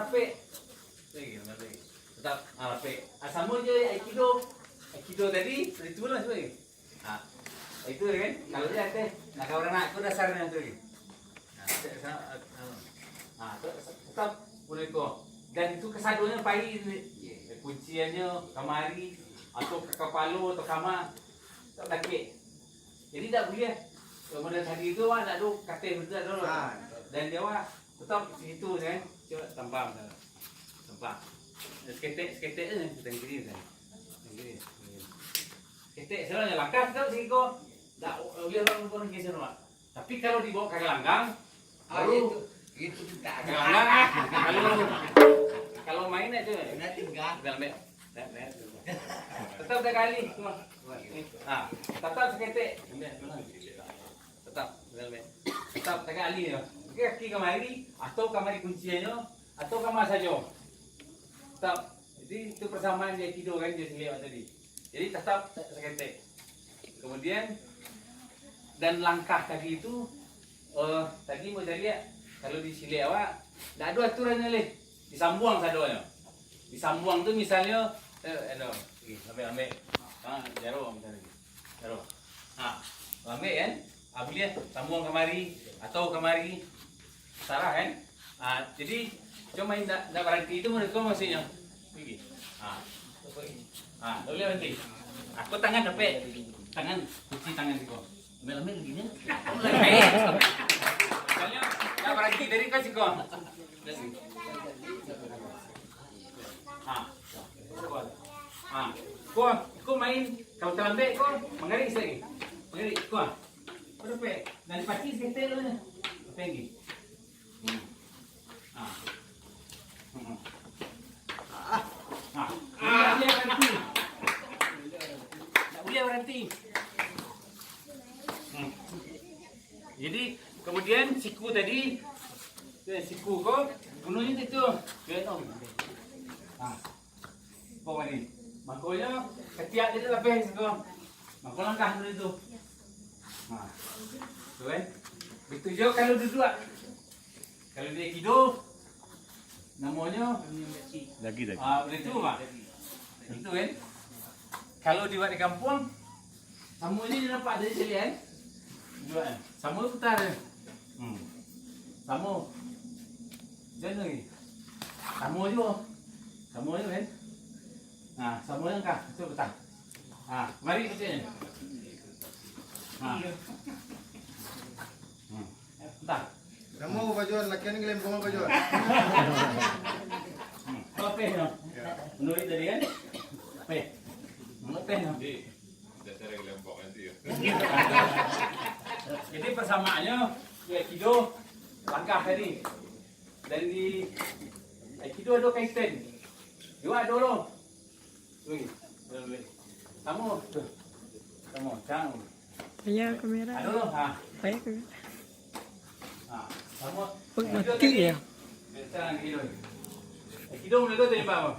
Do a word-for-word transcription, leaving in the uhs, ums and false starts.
Lapek. Lagi, lagi. Tetap, ah, lapek. Ah, samo je aikido. Aikido tadi, itu lah sebenarnya. Ah, itu kan. Kalau dia teh, nak kau nak, itu dasarnya tu. Ah, tetap, ah, ah. Ah, tetap, tetap boleh kau. Dan itu kasadonyo pai ni. Kunciannyo kamari atau ka kapalo atau kama. Tak sakik. Jadi tak buliah. Kalau model tadi tu, awak tak ado kateh betul tak ado. Ah. Dan dia awak tetap situ kan. Cuba tampang sana. Tampang. Seketek, seketek je, tengkiri sana. Tengkiri. Seketek sana, langkah tetap siko. Tak buliah orang lupa lagi sana. Tapi kalau dibawa ka galanggang, baru itu, itu tak galanggang. Kalau, kalau main aja. Kena tinggal. Dah lembek. Tetap dah gali. Ha, tetap seketek. Tetap, tetap dah lembek. Tetap dah gali ya. Oke, kaki kamari, atau kamari kunciannyo, atau kamari sajo. Tetap. Jadi itu persamaan dia tidur kan, dia silek tadi. Jadi tetap seketek. Kemudian, dan langkah tadi tu, eh, tadi mau caliak, kalau di silek awak, ndak ado aturan lai. Disambuang sadonyo. Disambuang tu misalnyo, eh, ado, okey, lambek-lambek. Ha, jaro misalnyo. Jaro. Ha, lambek kan? Ha, buliah sambuang kamari atau kamari. Salah kan? Ha, jadi, cuma indak, indak baranti tu menurut kau maksudnyo? Okey. Ha. Ha, tak buliah baranti. Aku tangan dapek. Tangan, kunci tangan siko. Ambil, ambil gini. Misalnyo, indak baranti dari kau siko. Ha. Ha. Ko, ko main, kalau talambek ko, manggarik sajo. Manggarik, ko. Ko dapek. Dari pati saketek tu. Dapek lagi. Hmm. Ha. Hmm. Ha. Ndak buliah baranti. Ndak buliah baranti. Hmm. Jadi, kemudian siku tadi, eh, siku ko, gunonyo tu. Ha. Ko tadi. Makonyo, katiak tadi lapeh siko. Mako langkah tu. Ha. Tu kan. Begitu juo kalau duduak. Kalau di aikido, namonyo dagi, dagi. Ah, baitu, Pak. Itu kan. Kalau di, di kampuang, samo je nampak dari sini kan. Duduak kan. Samo putar je. Hmm. Samo. Jan lagi. Samo juo. Samo je kan. Nah, samo langkah. Itu putar. Ha, mari keceknyo. Ha. Hmm. Entah. Samo bajuan, lakian gelembong bajuan. Hmm. Lapeh nyo. Menurut tadi kan? Lapeh. Lapeh nyo. Jadi, dasar gelembong nanti ya. Jadi, persamaannyo, ya, aikido, langkah tadi. Dan di aikido ado kaiten. Juo ado lo. Wih, wih, wih. Samo tu. Samo, cang. Payah kamera. Ado lo, ha. Payah kamera. Ha, samo. Wih, mati ya. Cang, gitu. Aikido mulai tu tembak, Bang.